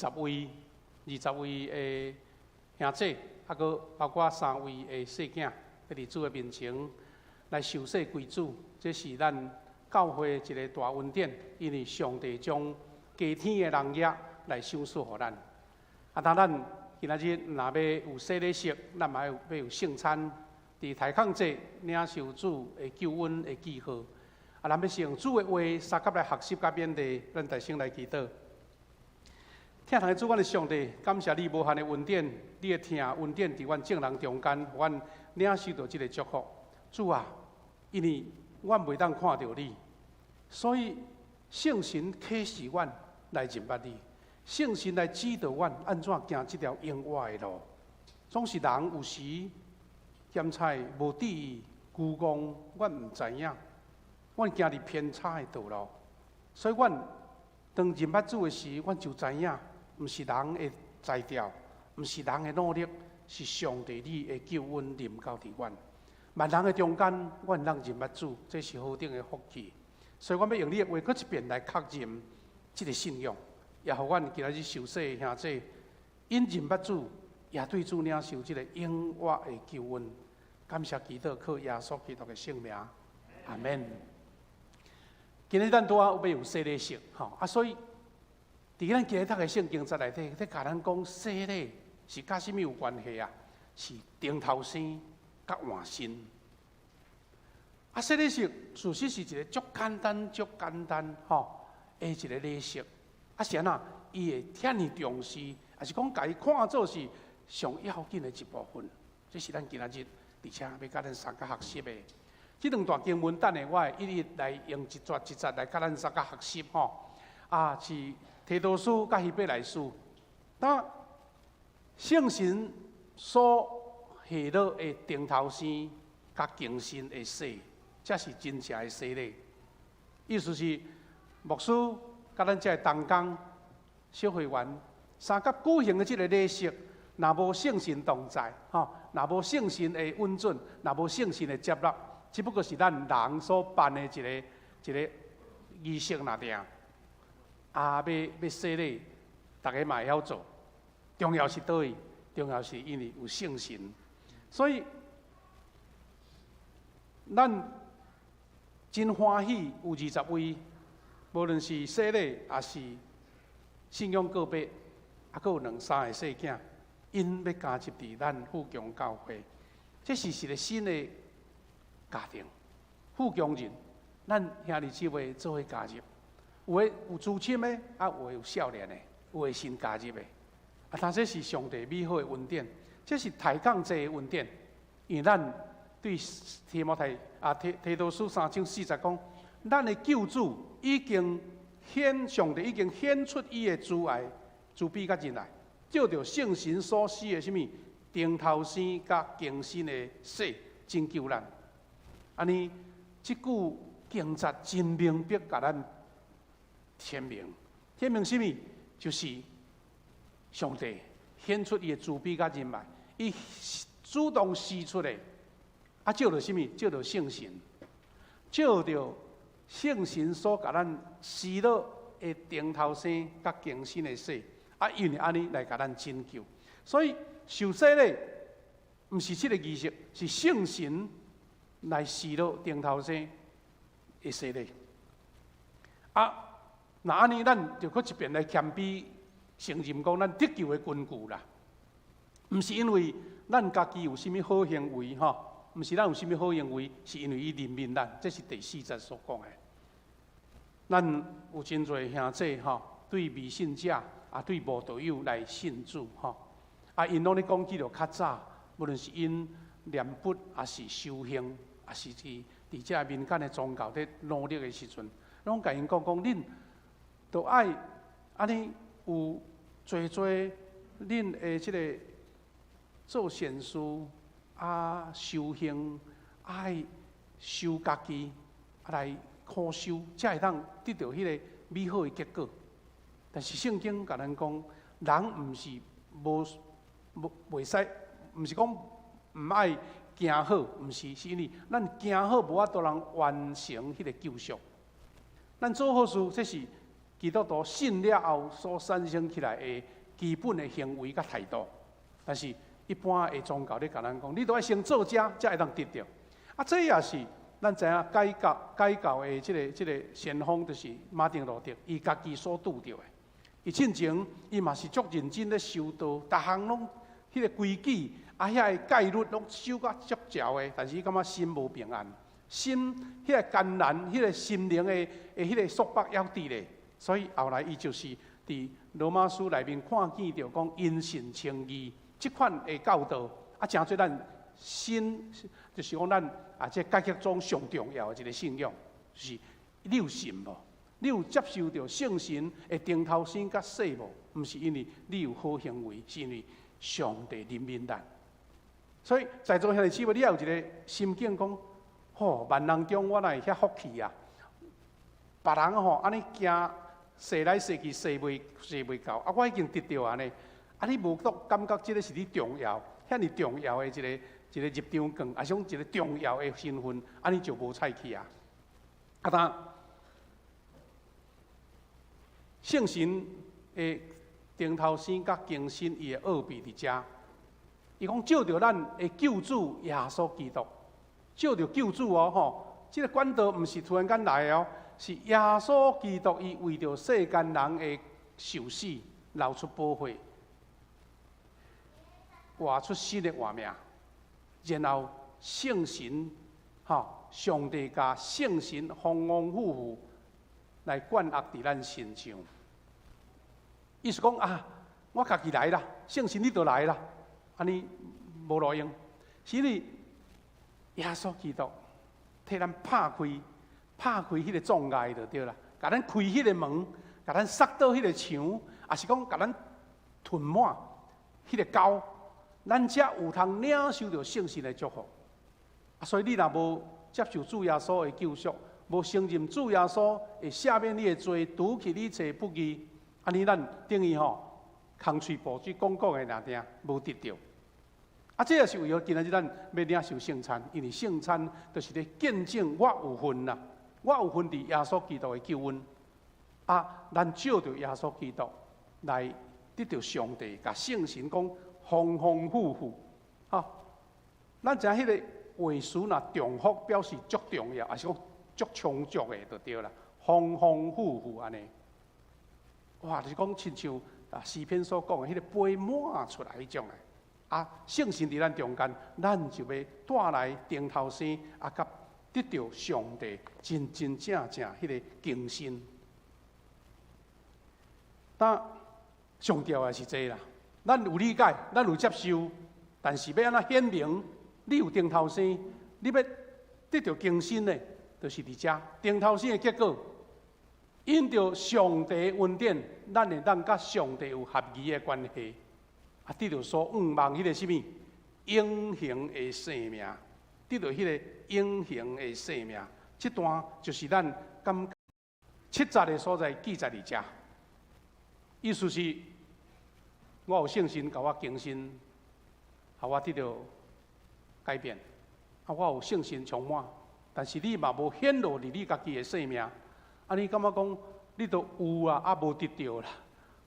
20位，20位的兄姊，啊，閣包括三位的細囝，欲佇主的面前來受洗歸主，這是咱教會一个大恩典，因為上帝將加添的人額來賞賜予咱。啊，當咱今仔日若欲有洗禮式，咱嘛欲有聖餐，佇大康節領受主的救恩的記號。啊，咱欲先用主的話，相佮來學習佮勉勵，咱大聲來祈禱。疼痛的主，阮的上帝，感謝你無限的恩典，你的疼恩典佇阮眾人中間，予阮領受著這个祝福。主啊，因為阮袂當看著你，所以聖神啟示阮來認捌你，聖神來指導阮按怎行這條永活的路。總是人有時檢採無注意，愚戇，阮毋知影，阮行佇偏差的道路，所以阮當認捌主的時，阮就知影，毋是人的才調，毋是人的努力，是上帝你的救恩臨到佇阮。萬人的中間，阮通認捌主，這是何等的福氣。所以，阮欲用你的話，閣一遍來確認這个信仰，也予阮今仔日受洗的兄姊，𪜶認捌主，也對主領受這个永活的救恩。感謝祈禱，靠耶穌基督的聖名，阿門。今日咱拄仔欲有洗禮式，吼啊，所以佇咱今日讀的聖經節內底，咧共咱講洗禮是佮啥物有關係啊？是重頭生佮換身。啊，洗禮式事實是一个足簡單、足簡單吼的一个禮式。啊，是按怎？伊會遐爾重視，抑是講共伊看做是上要緊的一部分。這是咱今仔日而且欲佮咱相佮學習的。這兩段經文，等下我會一一來用一節一節來佮咱相佮學習吼。啊，是提多書佮希伯來書。當聖神所下落的重頭生佮更新的洗，才是真正的洗禮。意思是牧師佮咱這个同工小會員相佮舉行的這个禮式，若無聖神同在，吼，若無聖神的允准，若無聖神的接納，只不過是咱人所辦的一个一个儀式爾爾。啊，欲欲洗禮，逐个嘛會曉做。重要是佗位？重要是因為有聖神，所以咱真歡喜有20位，無論是洗禮，抑是信仰告白，啊，閣有兩三个細囝，𪜶欲加入佇咱富強教會，這是一个新的家庭。富強人，咱兄弟姊妹做伙加入，有的有資深的，啊，有的有少年的，有的新加入的。啊，但這是上帝美好的恩典，這是抬槓祭的恩典，因為咱對提摩太啊提提多書三章四節講，咱的救主已經顯上帝已經顯出伊的慈愛、慈悲佮仁愛，藉著聖神所施的啥物重頭生佮更新的洗拯救咱。按呢，這句經節真明白，共咱顯明，顯明啥物？就是上帝顯出伊的慈悲佮仁愛，伊主動施出的，啊，藉著啥物？藉著聖神，藉著聖神所共咱施落的重頭生佮更新的洗，啊，因為按呢來共咱拯救。所以受洗禮毋是這个儀式，是聖神來施落重頭生的洗禮。啊，若按呢，咱就閣一遍來謙卑承認講，咱得救的根據啦，毋是因為咱家己有啥物好行為吼，毋是咱有啥物好行為，是因為伊憐憫咱，這是第四節所講的。咱有真濟兄姊吼，對未信者啊，對無道友來信主吼，啊，𪜶攏咧講起著較早，無論是𪜶念佛，抑是修行，抑是佇佇這民間的宗教咧努力的時陣，攏共𪜶講講，恁著愛按呢有濟濟恁的這个做善事啊，修行愛修家己，啊來苦修，才會當得著彼个美好的結果。但是聖經共咱講，人毋是無無袂使，毋是講毋愛行好，毋是，是因為咱行好無法度通完成彼个救贖。咱做好事，這是基督徒信了後所產生起來的基本的行為佮態度。但是，一般的宗教咧共咱講，你都愛先做這，才會當得著。啊，這也是咱知影改教的這個先鋒，就是馬丁路德，伊家己所拄著的。伊進前伊嘛是足認真咧修道，逐項攏彼個規矩啊，遐个戒律攏守甲足牢的，但是伊感覺心無平安，心彼個艱難，彼個心靈的彼個束縛猶佇咧，所以後來伊就是佇羅馬書內面看見著講因信稱義這款的教導，啊，成做咱新，就是講咱啊，這改革宗上重要的一個信仰，就是你有信無？你有接受著聖神的重頭生佮洗無？毋是因為你有好行為，是因為上帝憐憫咱。所以在座兄弟姊妹，你也有一個心境講：吼，萬人中我哪會遐福氣啊？別人吼按呢行，踅來踅去，踅袂到，啊，我已經得著按呢。啊，你無覺感覺這个是你重要，遐爾重要的一個入場券，抑是講一個重要的身份，按呢就無彩去啊。啊，當聖神的重頭生佮更新伊的奧秘佇遮。伊講藉著咱的救主耶穌基督，藉著救主哦吼，這个管道毋是突然間來的哦，是耶穌基督伊為著世間人的受死，流出寶血，活出新的活命，然後聖神吼，上帝共聖神豐豐富富來灌壓佇咱身上。意思講啊，我家己來啦，聖神你就來啦，按呢無路用。是因為耶穌基督替咱拍開彼個障礙就對啦，共咱開彼個門，共咱塞倒彼個牆，抑是講共咱吞滿彼個溝，咱才有通領受著聖神的祝福。啊，所以你若無接受主耶穌的救贖，無承認主耶穌會赦免你的罪，除去你一切不義，按呢咱等於吼空喙哺水講講的爾爾，無得著。啊，這也是為何今仔日咱欲領受聖餐，因為聖餐就是咧見證我有份啦，我有份佇耶穌基督的救恩。啊，咱藉著耶穌基督來得著上帝，共聖神講豐豐富富。吼，咱知影彼個話詞若重複，表示足重要，抑是講足充足的就對啦。豐豐富富按呢。哇，就是講親像啊詩篇所講的彼個杯滿出來彼種的。啊，聖神佇咱中間，咱就欲帶來重頭生，啊，佮得著上帝真真正正彼个更新。但上重要的是這啦，咱有理解，咱有接受，但是欲按怎顯明？你有重頭生，你欲得著更新的，就是佇遮重頭生的結果。因著上帝恩典，咱會當佮上帝有合宜的關係。啊，得著所向望彼個啥物永恆的生命，得著彼個永恆的生命，這段就是咱感七節的所在記載佇遮。意思是，我有聖神共我更新，予我得著改變。啊，我有聖神充滿，但是你嘛無顯露佇你家己的生命。啊，你感覺講你都有啊，啊無得著啦，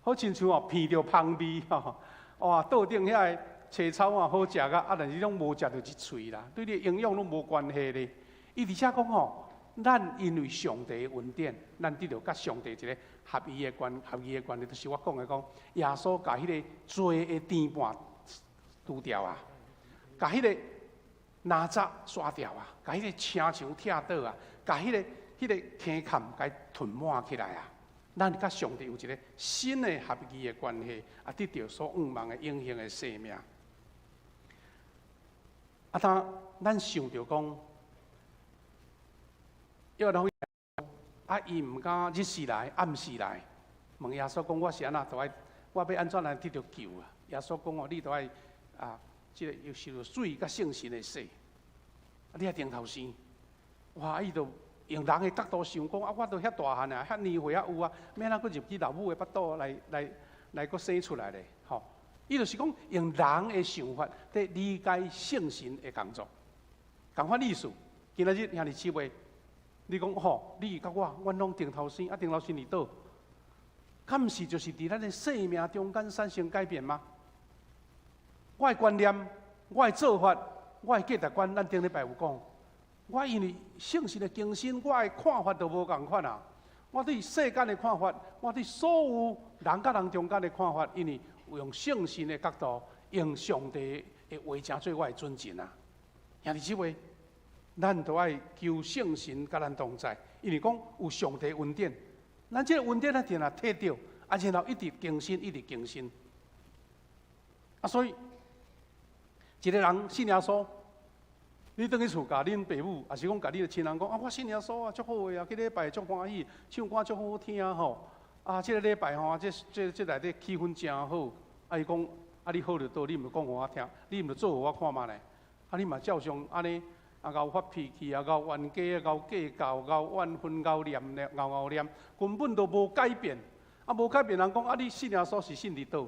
好親像哦，鼻著芳味吼。哇，桌頂遐个青草啊，好食甲，啊，但是攏無食著一喙啦，對你營養攏無關係咧。伊佇遮講吼，咱因為上帝的恩典，咱得著佮上帝一個合宜的關係，就是我講的講，耶穌共彼個罪的甜絆除掉啊，共彼個垃圾刷掉啊，共彼個城牆拆倒啊，共彼個坑坎共吞滿起來啊。咱佮上帝有一個新的合宜的關係，啊，得著所向望的永恆的生命。啊，當咱想著講，約翰啊，伊毋敢日時來，暗時來，問耶穌講：我是按怎都愛，我欲按怎來得著救啊？耶穌講哦，你都愛啊，這个要受水佮聖神的洗，啊，你愛重頭生。哇，伊就用人的角度想講啊，我都遐大漢啊，遐年歲仔有啊，欲按怎閣入去老母的腹肚來閣生出來咧？吼，伊就是講用人的想法佇理解聖神的工作，仝款意思。今仔日兄弟姊妹，你講吼，你佮我，阮攏重頭生，啊，重頭生佇佗？敢毋是就是佇咱的生命中間產生改變嗎？我的觀念、我的做法、我的價值觀，咱頂禮拜有講。我因為聖神的更新，我的看法都無仝款啊！我對世間的看法，我對所有人佮人中間的看法，因為用聖神的角度，用上帝的話成做我的準繩啊！兄弟姊妹，咱都愛求聖神佮咱同在，因為講有上帝恩典，咱這個恩典咱定定提著，啊，然後一直更新，一直更新。啊，所以一個人信耶穌，你轉去厝共恁爸母，抑是講共你的親人講啊，我信耶穌啊，足好的啊，這禮拜足歡喜，唱歌足好聽吼。啊，這个禮拜吼，這內底氣氛誠好。啊，伊講啊，你好就倒，你毋講予我聽，你毋著做予我看覓咧？啊，你嘛照常按呢，啊，𠢕發脾氣啊，𠢕冤家啊，𠢕計較，𠢕怨恨，𠢕念念，𠢕𠢕念，根本都無改變。啊，無改變，人講啊，你信耶穌是信佇佗？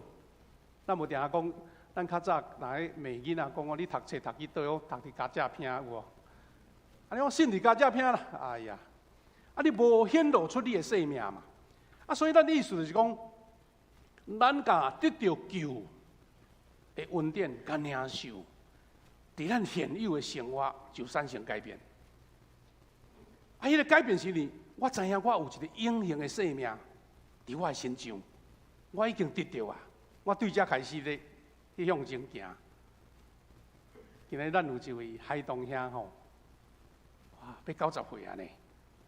咱無定定講，咱較早若咧罵囡仔講，你讀冊讀去佗，讀佇鉸脊坪有無？啊，你講信佇鉸脊坪啦，哎呀，啊，你無顯露出你的生命嘛？啊，所以咱意思就是講，咱共得著救的恩典共領受，佇咱現有的生活就產生改變。啊，彼個改變是呢，我知影我有一個永恆的生命佇我的身上，我已經得著啊！我對這開始咧去向前行。今日咱有一位海東兄吼，哇，欲90歲啊呢，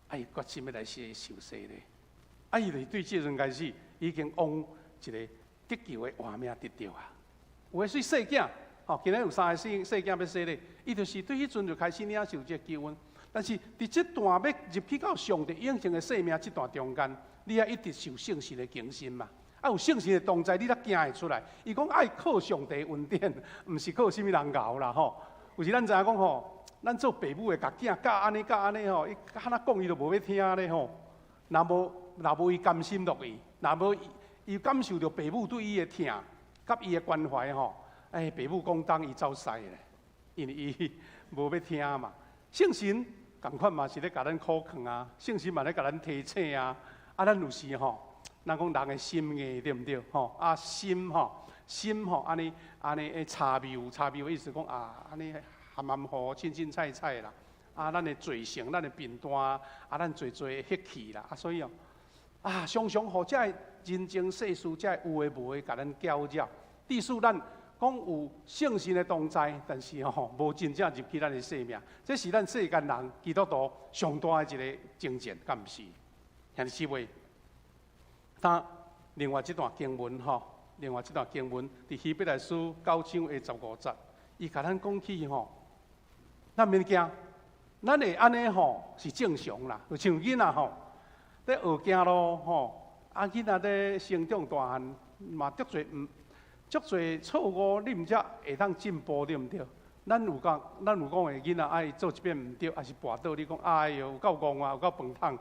啊，伊決心欲來洗受洗咧。啊，伊就是對這陣開始已經往一個得救的活命得著啊。有的是細囝，吼，今日有三個細細囝欲洗禮，伊就是對彼陣就開始領受這個救恩。但是佇這段欲入去到上帝永恆的生命這段中間，你愛一直受聖神的更新嘛。啊，有聖神的同在，你才行會出來。伊講愛靠上帝恩典，毋是靠啥物人𠢕啦吼。有時咱知影講吼，咱做爸母的，共囝教按呢教按呢吼，伊敢若講伊都無欲聽咧吼。若無伊甘心樂意，若無伊感受著爸母對伊的疼，佮伊的關懷吼，哎，爸母講東伊走西咧，因為伊無欲聽嘛。聖神仝款嘛是咧共咱苦勸啊，聖神嘛咧共咱提醒啊。啊，咱有時吼，咱講人的心硬對毋對？吼啊心吼心吼，按呢按呢會插謬插謬，意思講啊，按呢含含糊凊凊彩彩啦。啊，咱的罪性，咱的貧惰，啊，咱濟濟血氣啦，啊，所以哦，啊，常常予這个人情世事，這个有的無的，共咱攪擾。致使咱講有聖神的同在，但是吼無真正入去咱的生命。這是咱世間人基督徒上大的一個爭戰，敢毋是？兄弟姊妹，當另外這段經文吼，另外這段經文佇希伯來書九章的15節，伊共咱講起吼，咱免驚，咱會按呢吼是正常啦，就像囡仔吼，咧學行路吼，啊囡仔咧成長大漢嘛，足濟毋足濟錯誤，你毋才會當進步，對毋對？咱有講的囡仔愛做一遍毋對，抑是跋倒，你講哎喲，有夠戇啊，有夠飯桶。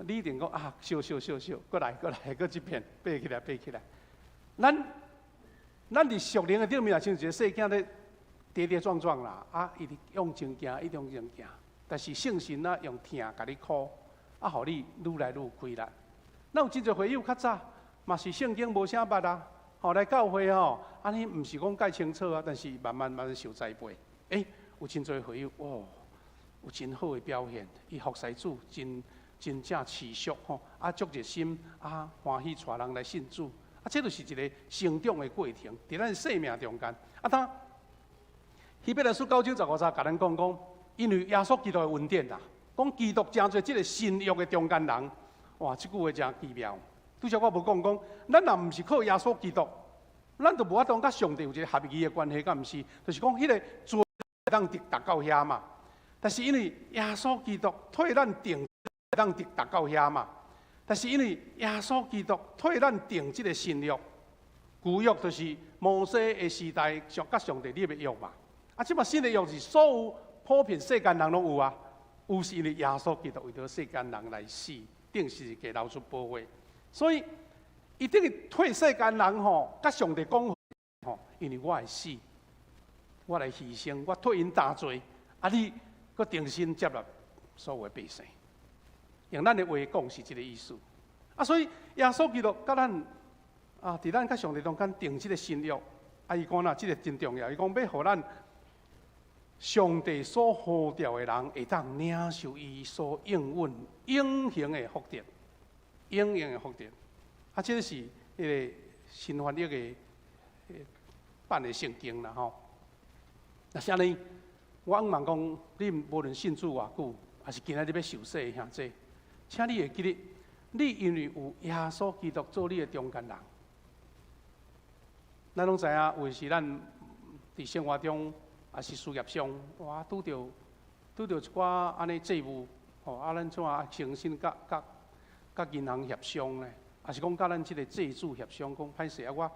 你一定講啊，小小小小，閣來閣來，閣一遍，爬起來爬起來。咱佇屬靈的頂面，也像一個細囝咧跌跌撞撞啦，啊，一直向前行，一直向前行。但是聖神啊，用疼共你箍，啊，予你愈來愈有氣力。咱有真濟會友較早嘛是聖經無啥捌啊，吼來教會吼，按呢毋是講蓋清楚啊，但是慢慢慢慢受栽培，欸，有真濟會友，哦，有真好的表現，伊服侍主真真正持續吼，啊，足熱心，啊，歡喜帶人來信主，啊，這就是一個成長的過程，佇咱生命中間。啊，當希伯來書九章十五節共咱講講，因為耶穌基督的恩典啦，講基督成做這個新約的中間人，哇，這句話誠奇妙。拄才我無講講，咱若毋是靠耶穌基督，咱就無法度佮上帝有一個合宜的關係，敢毋是？就是講彼個罪會當直達到遐嘛。但是因為耶穌基督替咱定，當直達到遐嘛。但是因為耶穌基督替咱訂這個新約，舊約就是摩西的時代上佮上帝立的約嘛。啊，這擺新的約是所有普遍世間人攏有啊，有是因為耶穌基督為著世間人來死，釘十字架流出寶血，所以伊等於替世間人吼，佮上帝講吼，因為我會死，我來犧牲，我替𪜶擔罪，啊你閣重新接納所有的百姓。用咱的話講是這個意思。啊，所以耶穌基督佮咱啊，佇咱佮上帝中間訂這个新約，啊，伊講啦，這个真重要，伊講欲予咱上帝所呼召的人，會當領受伊所應允永恆的福德，永恆的福德。啊，這个是彼个新翻譯的版的聖經啦吼。若是按呢，我向望講，你無論信主偌久，抑是今仔日欲受洗的兄弟，請你會記得，你因為有耶穌基督做你的中間人。咱攏知影，有時咱佇生活中，抑是事業上，哇，拄著一寡按呢債務，吼，啊，咱怎啊誠心佮銀行協商咧？抑是講佮咱這个債主協商，講歹勢啊，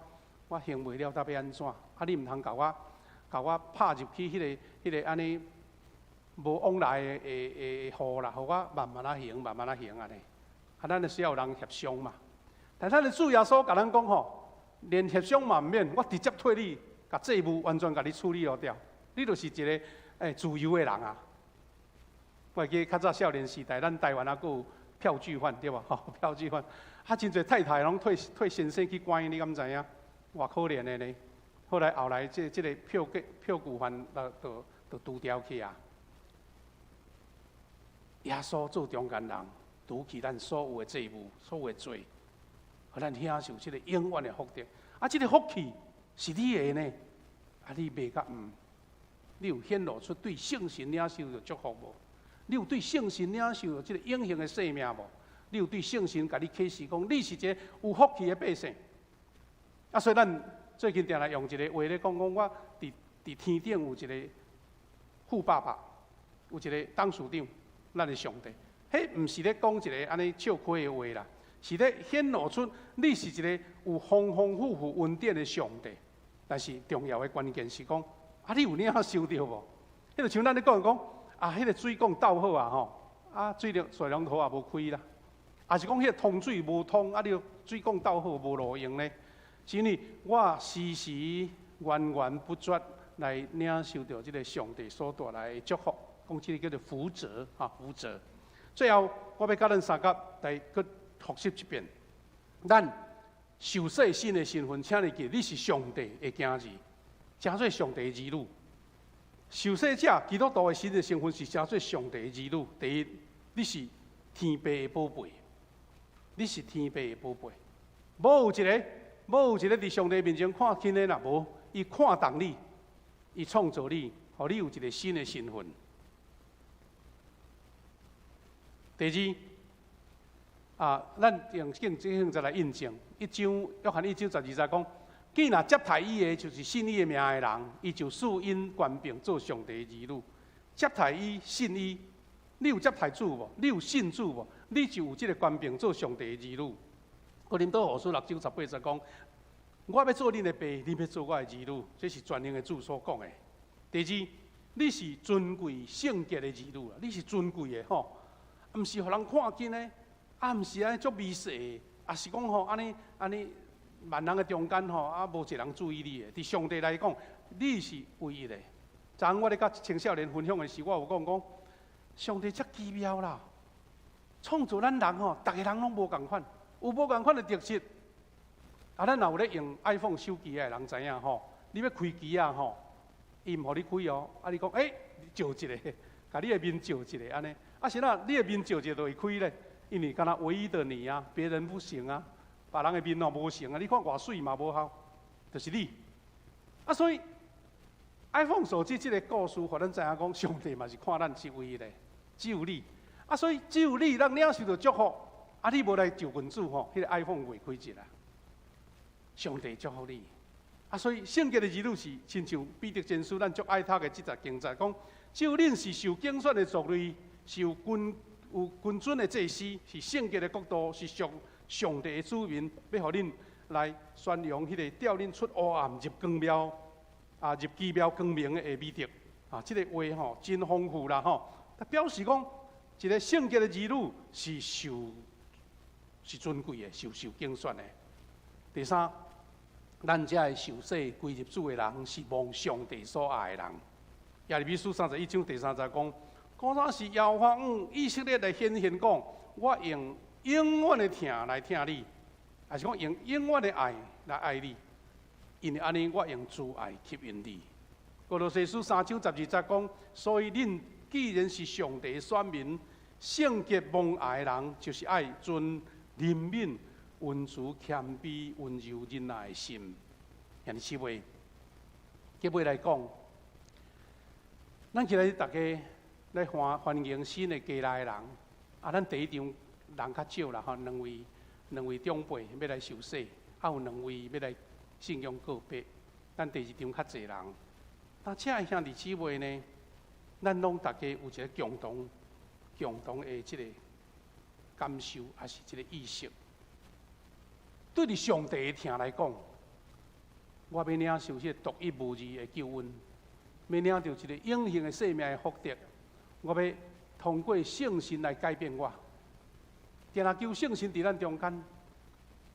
我還袂了，到欲按怎？啊，你毋通共我拍入去彼个按呢無往來的戶啦，予我慢慢仔還，慢慢仔還按呢。啊，咱就需要有人協商嘛。但咱的主耶穌共咱講吼，連協商嘛毋免，我直接替你，共債務完全共你處理予掉。你就是一个自由的人啊！我會記較早少年時代，咱台灣猶閣有票據犯對無？吼，票據犯，啊，真濟太太攏替先生去關，你敢知影？偌可憐的呢。後來後來，這个票據犯就除掉去啊。耶穌做中間人，除去咱所有的債務、所有的罪，予咱享受這个永遠的福德。啊，這个福氣是你的呢，啊，你袂佮毋？你有顯露出對聖神領受著祝福無？你有對聖神領受著這个永恆的生命無？你有對聖神共你啟示講，你是一个有福氣的百姓？啊，所以咱最近定來用一个話咧講，講我佇天頂有一个富爸爸，有一个董事長，咱的上帝。彼毋是咧講一个按呢笑詼的話啦，是咧顯露出你是一个有豐豐富富恩典的上帝。但是重要的關鍵是講，啊，你有領受著無？彼個像咱咧講講，啊，彼个水管鬥好啊吼，啊，水龍頭也無開啦，抑是講彼个通水無通，啊，你水管鬥好無路用咧？是因為我時時源源不絕來領受著這个上帝所帶來的祝福，講這个叫做福澤啊，福澤。最後，我欲佮咱相佮來閣複習一遍。咱受洗新的身份，請你記，你是上帝的囝兒，成做上帝的兒女。受洗者基督徒的新的身份是成做上帝的兒女。第一，你是天父的寶貝，你是天父的寶貝。無有一个佇上帝面前看輕的啦，無，伊看重你，伊創造你，予你有一个新的身份。第二，啊，咱用聖經再來印證，一章約翰一章十二節講，既若接待伊的，就是信伊的名的人，伊就賜𪜶權柄做上帝的兒女。接待伊，信伊，你有接待主無？你有信主無？你就有這个權柄做上帝的兒女。哥林多後書六章十八節講，我欲做恁的爸，恁欲做我的兒女，這是全能的主所講的。第二，你是尊貴聖潔的兒女啦，你是尊貴的吼，毋是予人看輕的，啊，毋是按呢足微細的，抑是講吼按呢按呢萬人的中間吼，啊，無一個人注意你的。佇上帝來講，你是唯一的。昨昏我咧佮青少年分享的時，我有講講，上帝遮奇妙啦，創造咱人吼，逐个人攏無仝款，有無仝款的特質。啊，咱若有咧用 iPhone 手機的人知影吼，你欲開機仔吼，伊毋予你開哦，啊，你講欸，照一下，共你的面照一下按呢，啊是哪，你的面照一下就會開咧，因為敢若唯一的你啊，別人不行啊，別人的面哦無成啊，你看偌媠嘛無效，就是你。啊，所以 iPhone 手機這个故事，予咱知影講，上帝嘛是看咱是唯一的，只有你。啊，所以只有你咱領受著祝福，啊，你無來就近主吼，彼个 iPhone 袂開一啦。上帝祝福你。啊，所以聖潔的兒女是親像彼得前書咱足愛讀的這節經節講，只有恁是受揀選的族類，是有君尊的祭司，是聖潔的國度，是屬上帝的子民，欲予恁來宣揚彼个召恁出黑暗入光妙，啊，入奇妙光明的美德。啊，這个話吼真豐富啦吼，它表示講一个聖潔的兒女是受是尊貴的，受揀選的。第三，咱這个受洗歸入主的人是蒙上帝所愛的人。耶利米書31章第三節講，古早時耶和華向以色列的先賢講，我用永遠的疼來疼你，抑是講用永遠的愛來愛你。因為按呢，我用慈愛吸引你。歌羅西書3章12節講，所以恁既然是上帝選民，聖潔蒙愛的人，就是愛存憐憫、溫慈、謙卑、溫柔、忍耐的心。兄弟姊妹，結尾來講，咱今日逐家來歡迎新的家來的人，啊，咱第一場人較少啦吼，兩位長輩欲來受洗，啊有兩位欲來信仰告白。咱第二場較濟人，但遮的兄弟姊妹呢，咱攏逐家有一个共同的這个感受，抑是這个意識。對佇上帝的疼來講，我欲領受這個獨一無二的救恩，欲領著一個永恆的生命的福德，我欲通過聖神來改變我。定定求聖神佇咱中間，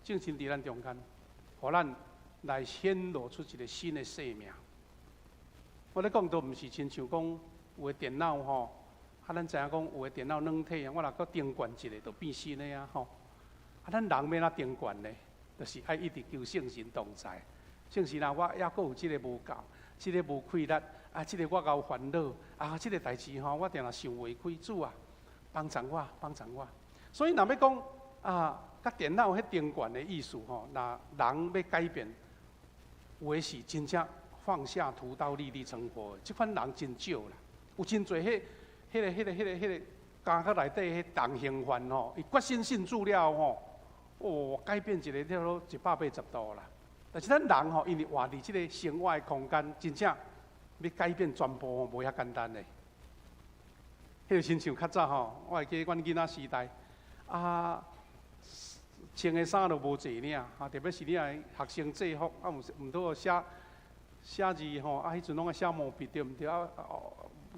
聖神佇咱中間，予咱來顯露出一個新的生命。我咧講都毋是親像講有的電腦吼，啊，咱知影講有的電腦軟體啊，我若閣重灌一下就變新的啊吼。啊，咱人欲按怎重灌呢？就是愛一直求聖神同在。聖神啊，我猶閣有這个無夠，這个無氣力，啊，這个我𠢕煩惱，啊，這个代誌吼，我定定想袂開，主啊，幫助我，幫助我。所以若欲講啊，佮電腦彼重灌的意思吼，若人欲改變，有的是真正放下屠刀立地成佛，這款人真少啦。有真濟彼個監獄內底彼重刑犯吼，伊決心信主了吼，哦，改變一个叫做180度啦。但是咱人吼，因為活佇這个生活的空間，真正欲改變全部吼，無遐簡單的。彼個親像較早吼，我會記阮囡仔時代，啊，穿的衫都無濟領，啊，特別是你愛學生制服，啊，毋是毋拄好寫寫字吼，啊，彼陣攏愛寫毛筆對毋對？啊，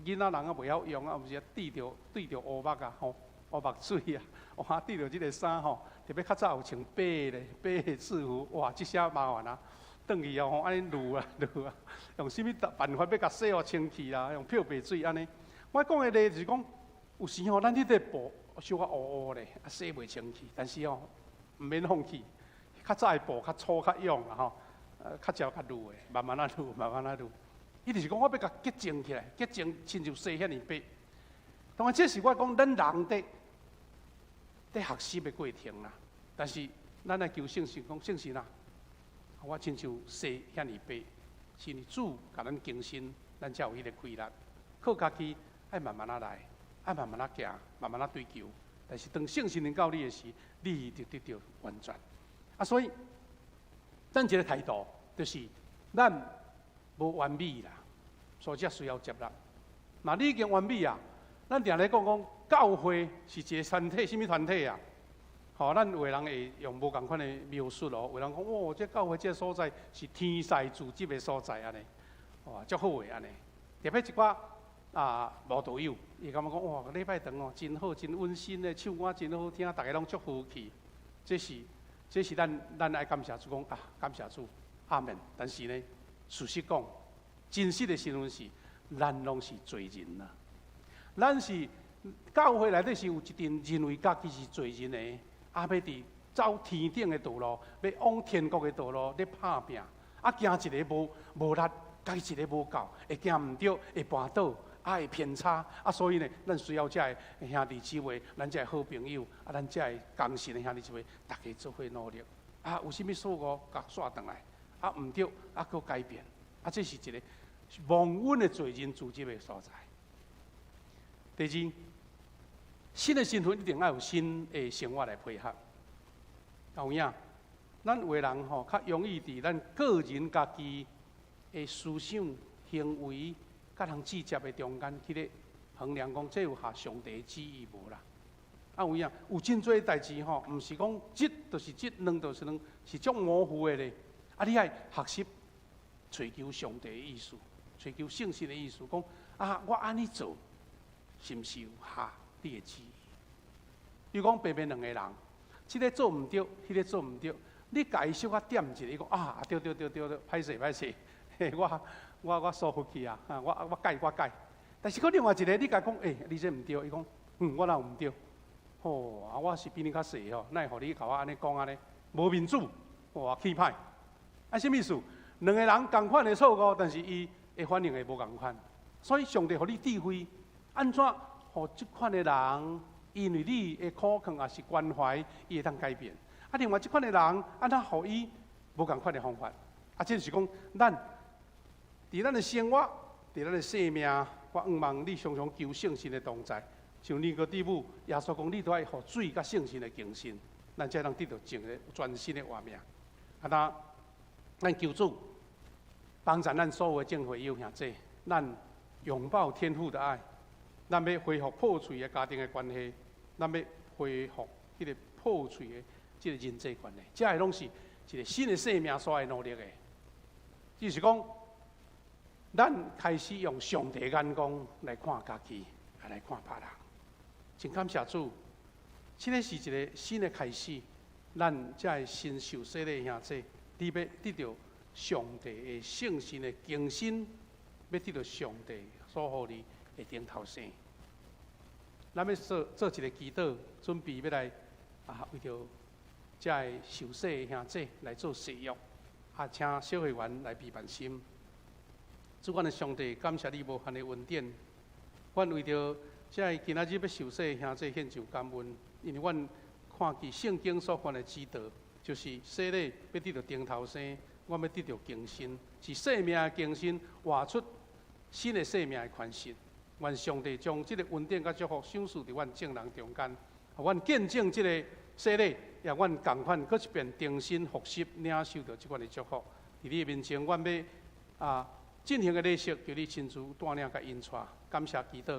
囡仔人啊袂曉用啊，有時啊對著烏目啊吼，烏目水啊，哇，對著這个衫吼，特別較早有穿白的白的制服，哇，這下麻煩啊！轉去哦吼，按呢滷啊滷啊，用啥物辦法欲共洗予清氣啦？用漂白水按呢。我講的例就是講，有時吼，咱彼個布小可烏烏咧，啊洗袂清氣，但是吼，毋免放棄。較早的布較粗較勇啦吼，較捷較滷的，慢慢仔滷，慢慢仔滷。伊就是講我欲共潔淨起來，潔淨親像洗遐爾白。當然，這是我講咱人佇學習的過程啦。但是，咱愛求聖神講聖神啊，我親像洗遐爾白，是因為主共咱更新，咱才有彼個氣力。靠家己愛慢慢仔來，愛慢慢仔行，慢慢仔追求。但是當聖神臨到你的時，你就得著完全。啊，所以咱這个態度就是咱無完美啦，所以才需要接納。若你已經完美啊，咱定咧講講教會是一個團體，啥物團體啊？吼，咱有的人會用無仝款的描述哦。有人講，哦，這教會這个所在是天使聚集的所在，按呢，哇，足好的按呢。特別一寡啊無道友，伊感覺講，哇，禮拜堂哦，真好，真溫馨的，唱歌真好聽，逐家攏足和氣。這是咱愛感謝主講啊，感謝主，阿門。但是呢，事實講，真實的身份是，咱攏是罪人啊。咱是教會內底是有一陣認為家己是罪人的，啊，欲佇走天頂的道路，欲往天國的道路咧拍拚，啊，驚一个無力，家己一个無夠，會行毋著，會跋倒，啊，會偏差，啊，所以呢，咱需要遮个兄弟姊妹，咱遮个好朋友，啊，咱遮个同信的兄弟姊妹，逐家做伙努力，啊，有啥物錯誤，共煞轉來，啊，毋著，啊，閣改變，啊，這是一个蒙恩的罪人聚集的所在。第二，新的身份一定愛有新的生活來配合。有影，咱有的人吼，較容易佇咱個人家己的思想、行為，佮人接觸的中間去咧衡量講，這有合上帝旨意無啦？啊有影，有真濟代誌吼，毋是講一就是一，兩就是兩，是足模糊的咧。啊，你愛學習揣求上帝的意思，揣求聖神的意思，講啊，我按呢做，是毋是有合你的旨意？比如講平平兩個人，這个做毋著，彼个做毋著，你共伊小可點一下，伊講啊，對對對對對，歹勢歹勢，嘿，我疏忽去啊，啊，我改我改。但是閣另外一個，你共伊講，欸，你這毋對，伊講，嗯，我哪有毋對？吼，啊，我是比你較細吼，哪會予你共我按呢講按呢？無面子，哇，氣歹。啊，啥物意思？兩个人仝款的錯誤，但是伊的反應會無仝款。所以上帝予你智慧，按怎予這款的人，因為你的苦勸抑是關懷，伊會當改變。啊，另外這款的人，按怎予伊無仝款的方法？啊，這就是講，咱佇咱的生活，佇咱的生命，我向望你常常求聖神的同在。像尼哥底母，耶穌講，你都愛予水佮聖神的更新，咱才能得到一個全新的活命。啊，那咱求主幫助咱所有的眾會友兄弟，咱擁抱天父的愛，咱欲恢復破碎的家庭的關係，咱欲恢復彼个破碎的這个人際關係，這个攏是一個新的生命所愛努力的。就是講，咱開始用上帝眼光來看家己，也來看別人。真感謝主，這个是一個新的開始。咱這个新受洗的兄弟，你欲得著上帝的聖神的更新，欲得著上帝所予你的頂頭生。咱欲做做一个祈禱，準備欲來啊，為著這个受洗的兄弟來做誓約，啊，請小會員來備辦心。主，阮的上帝，感謝你無限的恩典。阮為著這个今仔日欲受洗的兄弟獻上感恩，因為阮看見聖經所範的指導，就是洗禮欲得著頂頭生，阮欲得著更新，是生命的更新，活出新的生命的款式。願上帝將這个恩典佮祝福賞賜佇阮眾人中間，予阮見證這个洗禮，也阮仝款閣一遍重新復習領受著這款的祝福。佇你的面前，阮欲啊進行的禮儀，求你親自帶領佮引帶，感謝祈禱。